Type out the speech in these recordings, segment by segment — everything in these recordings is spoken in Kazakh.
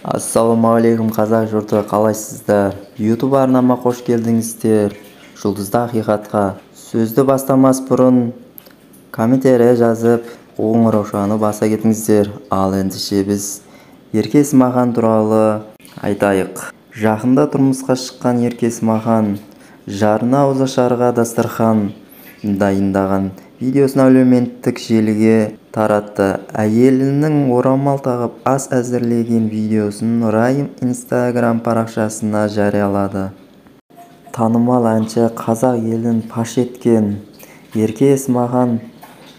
Ассалаумағалейкум, қазақ жұрты, қалайсыздар? YouTube арнама қош келдіңіздер. Жұлдызды ақиқатқа. Сөзді бастамас бұрын комментария жазып, қоңыраушаны баса кетіңіздер. Ал ендеше біз Ерке Есмахан туралы айтайық. Жақында тұрмысқа шыққан Ерке Есмахан жарына ауызашарға дастархан дайындаған видеосын әлеуметтік желіге таратты. Әйелінің орамал тағып ас әзірлеген видеосын Райым Инстаграм парақшасына жариялады. Танымал әнші қазақ елін паш еткен Ерке Есмахан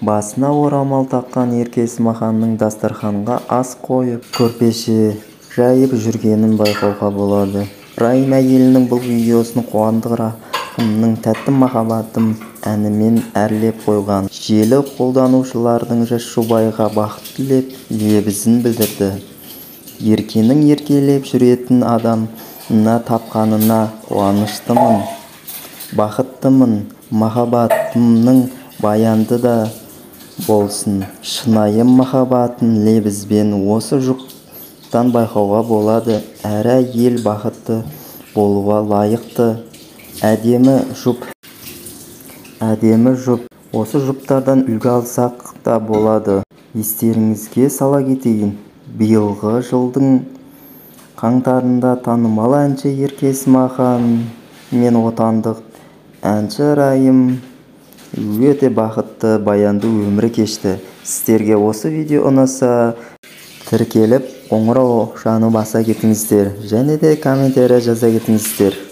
басына орамал таққан Ерке Есмаханның дастарханға ас қойып, көрпеше жайып жүргенін байқауға болады. Райым әйелінің бұл видеосын Қуандық Рахымның «Тәтті махаббатым» әнімен әрлеп қойған. Желі қолданушылардың жас жұбайға бақыт тілеп, лебізін білдірді. Еркенің еркелеп жүретін адамына тапқанына қуаныштымын, бақыттымын, махаббатымның баянды да болсын. Шынайы махаббатын лебізбен осы жұптан байқауға болады. Әр әйел бақытты болуға лайықты. Әдемі жұп. Әдемі жұп. Осы жұптардан үлгі алсақ та болады. Естеріңізге сала кетейін, биылғы жылдың қаңтарында танымал әнші Ерке Есмахан мен отандық әнші Райым өте бақытты, баянды өмір кешті. Сіздерге осы видео ұнаса, тіркеліп, қоңыраушаны баса кетіңіздер және де комментария жаза кетіңіздер.